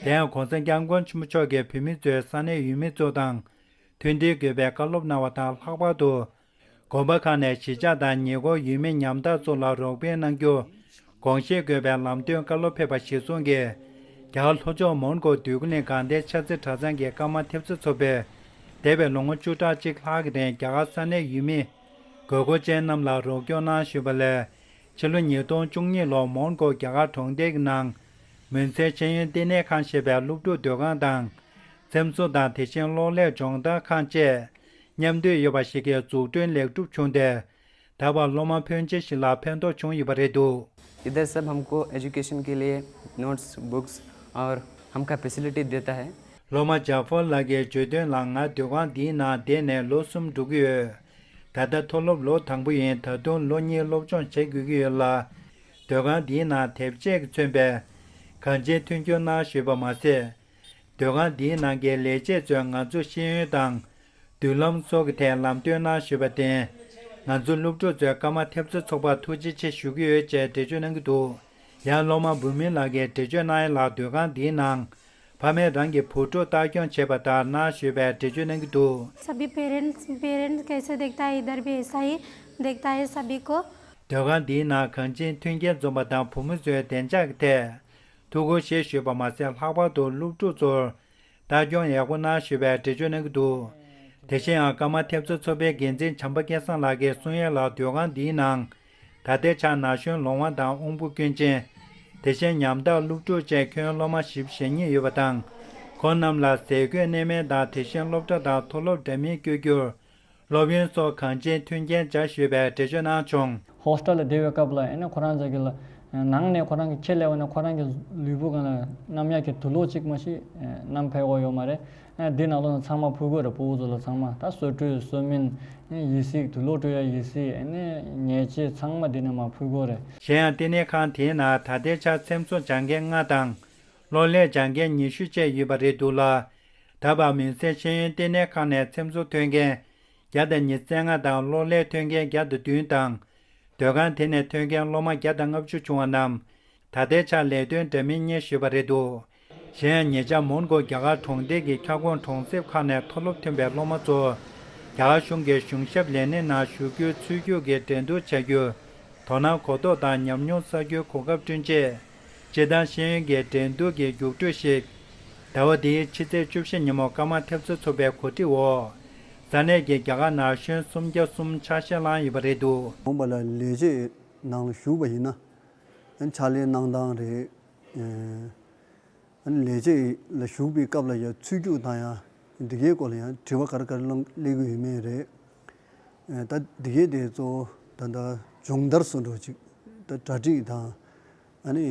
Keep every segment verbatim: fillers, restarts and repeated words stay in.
དེ་ཡང་གོང་ས་སྐྱབས་མགོན་ཆེན་པོ་མཆོག་གིས་བོད་མི་ཚོས་ས་གནས་ཡུལ་མི་ཚོ་དང་མཐུན་སྒྲིལ་དགོས་པའི་བཀའ་སློབ་གནང་བ་དང་། ལྷག་པར་དུ་དགོན་པ་ཁག་ནས་གཞིས་ཆགས་དང་ཉེ་འཁོར་ཡུལ་མི་ཉམ་ཐག་ཚོ་ལ་རོགས་ཕན་གནང་རྒྱུ་དགོངས་བཞེས་དགོས་པའི་ལམ་སྟོན་བཀའ་སློབ་ཕེབས་པ་གཞིར་བཟུང་གིས། རྒྱ་གར་ལྷོ་ཕྱོགས་མོན་གྷོ་འདོད་རྒུ་གླིང་དགའ་ལྡན་ཤར་རྩེ་གྲྭ་ཚང་གི་ཀརྨ་ཐེབས་རྩ་ཚོགས་པས། འདས་པའི་ལོ་ངོ་བཅུ་ཕྲག་གཅིག་ལྷག་གི་རིང་རྒྱ་གར་ས་གནས་ཡུལ་མི་དགོས་མཁོ་ཅན་རྣམས་ལ་རོགས་སྐྱོར་གནང་བཞིན་པ་ལས། ཕྱི་ལོ་ཉིས་སྟོང་བཅུ་གཉིས་ལོར་མོན་གྷོ་རྒྱ་གར་གྲོང་རྡལ་གྱི་ནང་མུན་སེལ་ཤེས་ཡོན་ལྟེ་གནས་ཁང་ཞེས་པའི་སློབ་ཕྲུག་སྡོད་ཁང་དང་། འཚེམ་བཟོ་དང་དེ་བཞིན་གློག་ཀླད་སྦྱོང་བརྡར་ཁང་བཅས་མཉམ་འདུས་ཡོད་པ་ཞིག་གི་འཛུགས་སྐྲུན་ལེགས་གྲུབ་བྱུང་སྟེ། ད་བར་སློབ་མ་ཕོན་ཆེ་ཞིག་ལ་ཕན་ཐོགས་བྱུང་ཡོད་པ་རེད་འདུག། इधर सब हमको एजुकेशन के लिए नोट्स, बुक्स और हमका फैसिलिटी देता है। སློབ་མ་ཇཱ་ཧྥར་ལགས་ཀྱིས་བརྗོད་དོན་ལ། ང་སྡོད་ཁང་འདིའི་ནང་བསྡད་ནས་ལོ་གསུམ་འགྲོ་གི་ཡོད། ད་ལྟ་མཐོ་སློབ་ལོ་དང་པོ་ཡིན། ད་དུང་ལོ་གཉིས་སློབ་སྦྱོང་བྱེད་དགོས་ཀྱི་ཡོད་ལ། སྡོད་ཁང་འདིའི་ནང་དེབ་ཆས་ཀྱིས་མཚོན་པའི་གང་ཅིའི་མཐུན་འགྱུར་གནང་ཞུས་པ་མ་ཟད། སྡོད་ཁང་འདིའི་ནང་གི་ལས་བྱེད་ཚོས་ང་ཚོར་ཤེས་ཡོན་དང་མདུན་ལམ་སོགས་ཀྱི་ཐད་ལམ་སྟོན་གནང་ཞུས་པར་བརྟེན། ང་ཚོ་སློབ་ཕྲུག་ཚོས་ཀརྨ་ཐེབས་རྩ་ཚོགས་པར་ཐུགས་རྗེ་ཆེ་ཞུ་གི་ཡོད་ཅེས་འགྲེལ་བརྗོད་གནང་གི་འདུག། ཡང་སློབ་མ་བུ་མིང་ལགས་ཀྱིས་འགྲེལ་བརྗོད་གནང་ཡ་ལ། སྡོད་ཁང་འདིའི་ནང་ཕ་མས་རང་གི་བུ་ཕྲུག་ལྟ་སྐྱོང་བྱས་པ་ལྟར་གནང་ཞུས་པའི་འགྲེལ་བརྗོད་གནང་གི་འདུག། सभी पेरेंट्स पेरेंट्स कैसे देखता है, इधर भी ऐसा ही देखता है सभी को। སྡོད་ཁང་འདིའི་ནང་གང་ཅིའི་མཐུན་རྐྱེན་འཛོམས་པ་དང་བུ་མོ་ཚོའི་བདེ་འཇགས་ཀྱི་ཐད། ཐུགས་ཁུར་བཞེས་ཞུས་པ་མ་ཟད། ལྷག་པར་དུ་སློབ་ཕྲུག་ཚོར་ལྟ་སྐྱོང་ཡག་པོ་གནང་ཞུས་པའི་འགྲེལ་བརྗོད་གནང་གི་འདུག། དེ་བཞིན་ཡང་ཀརྨ་ཐེབས་རྩ་ཚོགས་པའི་འགན་འཛིན་བྱམས་པ་སྐལ་བཟང་ལགས་ཀྱིས་གསུང་ཡ་ལ། སྡོད་ཁང་འདིའི་ནང་ད་ལྟའི་ཆར་ན་གཞོན་ལོང་བ་དང་དབང་པོ་སྐྱོན་ཅན། དེ་བཞིན་ཉམ་ཐག་སློབ་ཕྲུག་བཅས་ཁྱོན་སློབ་མ་བཞི་བཅུ་ཞེ་གཉིས་ཡོད་པ་དང་། ཁོང་རྣམས་ལ་ཟས་གོས་གནས་མལ་དང་། དེ་བཞིན་སློབ་གྲྭ་དང་མཐོ་སློབ་འདྲ་མིན་བསྐྱོད་རྒྱུར། སློབ་ཡོན་སོགས་གང་ཅིའི་མཐུན་རྐྱེན་སྦྱར་ཞུས་པའི་འགྲེལ་བརྗོད་གནང་བྱུང་། ཧོ་སི་ཊེལ་ལ་བསྡད་པའི་སྐབས་ལ་ཨ་ནི་ཁོ་རང་ཚོ་གི་ལ་ནང་ནས་ཁོ་རང་གི་ཁྱི་སླེབས་པ་ན་ཁོ་རང་གི་ལུས་པོ་སྒང་ལ་རྣམ་གཡག་གི་དུག་ལོག་གཅིག་མ་གཏོགས་བསྣམས་ཕེབས་དགོས་ཡོད་མ་རེད། ཨ་འདི་ནང་ལོགས་ནས་ཚང་མ་ཕུད་དགོས་རེད། སྤོ་བོ་ཚོ་ལ་ཚང་མ། ད་སོ་བཀྲུས་སོ་སྨན་ཡིབ་གཟུགས་དུག་ལོག་བཀྲུ་ཡ་ཡིབ་གཟུགས་ཨ་ནི་ཉལ་ཆས་ཚང་མ་འདི་ནས་མར་ཕུད་དགོས་རེད། གཞན་ཡང་ལྟེ་གནས་ཁང་དེའི་ནང་ད་ལྟའི་ཆར་འཚེམ་བཟོ་སྦྱང་མཁན་ལྔ་དང་། གློག་ཀླད་སྦྱང་མཁན་ཉི་ཤུ་བཅས་ཡོད་པ་རེད་འདུག་ལ། ད་བར་མུན་སེལ་ཤེས་ཡོན་ལྟེ་གནས་ཁང་ནས་འཚེམ་བཟོ་ཐོན་མཁན་བརྒྱ་དང་ཉི་ཤུ་རྩ་ལྔ་དང་། གློག་ཀླད་ཐོན་མཁན་བརྒྱ་དང་བདུན་དང་། སྡོད་ཁང་དེ་ནས་ཐོན་མཁན་སློབ་མ་བརྒྱ་དང་ལྔ་བཅུ་བྱུང་བ་རྣམས་ད་ལྟའི་ཆར་ལས་དོན་འདྲ་མིན་གཉེར་བཞིན་པ་རེད་འདུག། གཞན་ཡང་ཉེ་ཆར་མོན་གྷོ་རྒྱ་གར་གྲོང་རྡལ་གྱི་ཁྱབ་ཁོངས་གྲོང་གསེབ་ཁག་ནས་མཐོ་སློབ་ཐོན་པའི་སློབ་མ་ཚོ་རྒྱ་གར་གཞུང་གི་གཞུང་ཞབས་ལས་སྣེ་ནང་ཞུགས་རྒྱུའི་ཚུད་རྒྱུགས་ཀྱི་འགྲན་བསྡུར་བྱ་རྒྱུར་དོ་སྣང་གོ་རྟོགས་དང་ཉམས་མྱོང་བསགས་རྒྱུའི་གོ་སྐབས་བསྐྲུན་ཆེད། སྤྱིར་བཏང་ཤེས་ཡོན་གྱི་འགྲན་བསྡུར་གྱི་རྒྱུགས་སྤྲོད་ཞིག་ཟླ་བ་འདིའི་ཕྱི་ཚེས་བཅུ་བཞི་ཉིན་མོ་ཀརྨ་ཐེབས་རྩ་ཚོགས་པའི་གོ་སྒྲིག་འོག་ས་གནས་ཀྱི་རྒྱ་གར་ན་གཞོན་སུམ་བརྒྱ་གསུམ་ཆ་ཤས་བླངས་ཡོད་པ་རེད་འདུག། འོངས་པ་ལ་ལས་བྱེད་ནང་ལ་ཞུགས་པ་ཡིན་ན། ཕྱག་ལས་གནང་སྟངས་རེད། ཨ་ནི་ལས་བྱེད་ལ་ཞུགས་པའི་སྐབས་ལ་ཡང་ཚུད་རྒྱུགས་དང་ཡང་འདི་གའི་སྐོར་ལ་ཡང་དྲི་བ་ག་རེ་ག་རེ་གླེང་སླེབས་ཀྱི་ཡོད་མེད་རེད། ཨ་ད་འདི་གའི་དེ་གཙོ་བོ་ད་ལྟ་སྦྱོང་བརྡར་བཟོ་འདྲ་ཅིག་ད་གྲ་སྒྲིག་དང་། ཨ་ནི་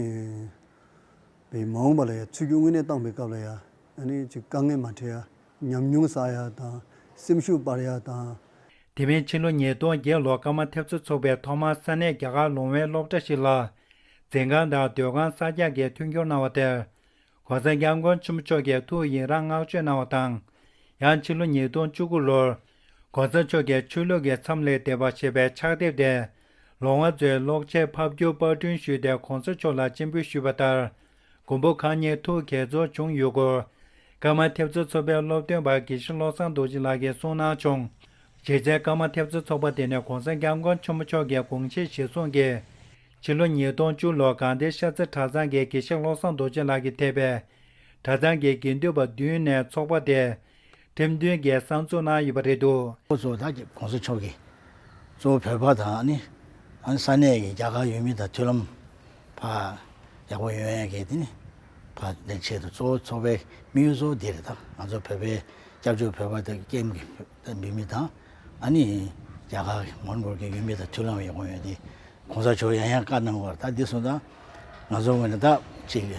བའི་མ་འོངས་པ་ལ་ཡང་ཚུད་རྒྱུགས་དངོས་གནས་བཏང་པའི་སྐབས་ལ་ཡང་ཨ་ནི་ཅིག་དཀའ་ངལ་མ་འཕྲད་ཡ། ཉམས་མྱོང་བསགས་ཡ་དང་། སེམས་ཤུགས་སྤར་ཡ་དང་། དེ་མིན་ཕྱི་ལོ་ཉིས་སྟོང་བརྒྱད་ལོར་ཀརྨ་ཐེབས་རྩ་ཚོགས་པས་ཐོག་མར་ས་གནས་རྒྱ་གར་ལོང་བའི་སློབ་གྲྭ་ཞིག་ལ་འཛིན་ཁང་དང་སྡོད་ཁང་གསར་རྒྱག་གི་མཐུན་འགྱུར་གནང་བ་དེར། གོང་ས་སྐྱབས་མགོན་ཆེན་པོ་མཆོག་གིས་ཐུགས་ཡིད་རངས་བསྔགས་བརྗོད་གནང་བ་དང་། ཡང་ཕྱི་ལོ་ཉིས་སྟོང་བཅུ་དགུ་ལོར། གོང་ས་མཆོག་གིས་ཆོས་ལུགས་ཀྱི་མཚམས་ལས་འདས་པ་ཞེས་པའི་ཕྱག་དེབ་དེ། ལོང་བ་ཚོའི་གློག་ཆས་ཕབ་བསྒྱུར་པར་སྐྲུན་ཞུས་ཏེ་གོང་ས་མཆོག་ལ་སྤྱན་འབུལ་ཞུས་པ་ལྟར། མགོན་པོ་གང་ཉིད་ཐུགས་དགྱེས་ཚོར་བྱུང་ཡོད་སྐོར། ཀརྨ་ཐེབས་རྩ་ཚོགས་པའི་སློབ་སྟོན་པ་དགེ་བཤེས་བློ་བཟང་རྡོ་རྗེ་ལགས་ཀྱིས་གསུངས་གནང་བྱུང་། གཞི་རྩའི་ཀརྨ་ཐེབས་རྩ་ཚོགས་པ་དེ་ནི་གོང་ས་སྐྱབས་མགོན་ཆེན་པོ་མཆོག་གི་དགོངས་བཞེད་གཞིར་བཟུང་གིས། ཕྱི་ལོ་ཉིས་སྟོང་བཅུ་ལོར་དགའ་ལྡན་ཤར་རྩེ་གྲྭ་ཚང་གི་དགེ་བཤེས་བློ་བཟང་རྡོ་རྗེ་ལགས་ཀྱིས་ཕེབས་པའི་གྲྭ་ཚང་གི་དགེ་འདུན་པ་བདུན་ནས་ཚོགས་པ་དེ་ཁྲིམས་མཐུན་གྱིས་གསར་འཛུགས་གནང་ཡོད་པ་རེད་འདུག། ཁོ་ཚོ་ད་གོང་ས་མཆོག་གིས་གཙོ་བོ་བོད་པ་དང་ནི་ཨ་ནི་ས་གནས་ཀྱི་རྒྱ་གར་ཡུལ་མི་དང་མཐུན་ལམ་ཕར་ཡག་པོ་ཡོང་ཡས་ཀྱི་དེ་ནི་ཕར་དེ་ཆེད་དུ་གཙོ་བོ་ཚོགས་པའི་དམིགས་ཡུལ་གཙོ་བོ་འདི་རེད། ད་ང་ཚོ་བོད་པའི་སྐྱབས་བཅོལ་བོད་པ་དང་ཀེམ་གྱི་མི་མི་དང་ཨ་ནི་རྒྱ་གར་མོན་གྷོ་གི་ཡུལ་མི་དང་མཐུན་ལམ་ཡག་པོ་ཡོང་དེ་གོང་ས་མཆོག་ཡང་ཡང་བཀའ་གནང་བར་ད་འདི་སོང་ཙང་ང་ཚོ་ངོས་ནས་ད་ཅིག་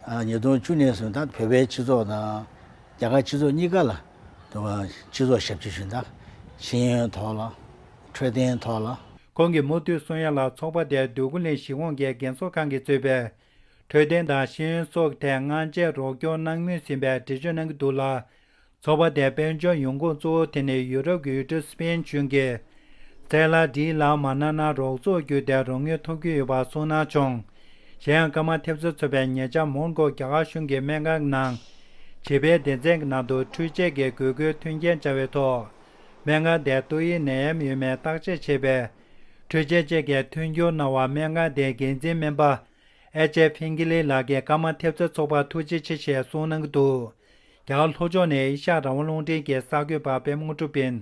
ཨ་ཉིས་སྟོང་བཅུ་ནས་བཟུང་ད་བོད་པའི་སྤྱི་ཚོགས་དང་རྒྱ་གར་སྤྱི་ཚོགས་གཉིས་ཀ་ལ་དུ་བ་སྤྱི་ཚོགས་ཞབས་ཕྱི་ཞུ་ད་ཤེས་ཡོན་ཐོག་ལ་འཕྲོད་བསྟེན་ཐོག་ལ། ཁོང་གིས་མུ་མཐུད་གསུང་ཡ་ལ་ཚོགས་པ་དེ་འདོད་རྒུ་གླིང་གཞིས་ཁོངས་ཀྱི་རྒན་གསོ་ཁང་གིས་གཙོས་པའི་འཕྲོད་བསྟེན་དང་ཤེས་ཡོན་སོགས་ཐད་སྔ་རྗེས་རོགས་སྐྱོར་གནང་མུས་ཟིན་པའི་འགྲེལ་བརྗོད་གནང་གི་འདུག་ལ། ཚོགས་པ་དེའི་དཔལ་འབྱོར་ཡོང་ཁུངས་གཙོ་བོ་དེ་ནི་ཡུ་རོབ་ཀྱི་ཡུལ་གྲུ་སི་པེན་གཞུང་གིས་སེ་ལ་ཌི་ལ་མ་གནང་ན་རོགས་ཚོགས་བརྒྱུད་དེ་རོགས་དངུལ་ཐོབ་ཀྱི་ཡོད་པ་གསུངས་གནང་བྱུང་། གཞན་ཡང་། ཀརྨ་ཐེབས་རྩ་ཚོགས་པས་ཉེ་ཆར་མོན་གྷོ་རྒྱ་གར་གཞུང་གི་སྨན་ཁང་ནང་བྱིས་པའི་སྡེ་ཚན་གྱི་ནང་དུ་འཕྲུལ་ཆས་ཀྱི་དགོས་མཁོའི་མཐུན་རྐྱེན་སྦྱར་བའི་ཐོག་སྨན་ཁང་དེར་ཏོག་དབྱིབས་ནད་ཡམས་ཡོད་མེད་བརྟག་དཔྱད་བྱེད་པའི་འཕྲུལ་ཆས་བཅས་ཀྱི་མཐུན་འགྱུར་གནང་བར་སྨན་ཁང་དེའི་འགན་འཛིན་སྨན་པ་ཨེ་ཅེ་ཕིང་ཀི་ལི་ལགས་ཀྱིས་ཀརྨ་ཐེབས་རྩ་ཚོགས་པར་ཐུགས་རྗེ་ཆེ་ཞེས་གསུངས་གནང་གི་འདུག་རྒྱ་གར་ལྷོ་ཕྱོགས་ནས་ཨེ་ཤ་ཡ་རང་དབང་རླུང་འཕྲིན་གྱི་གསར་འགོད་པ་པད་མ་དངོས་གྲུབ་ཡིན།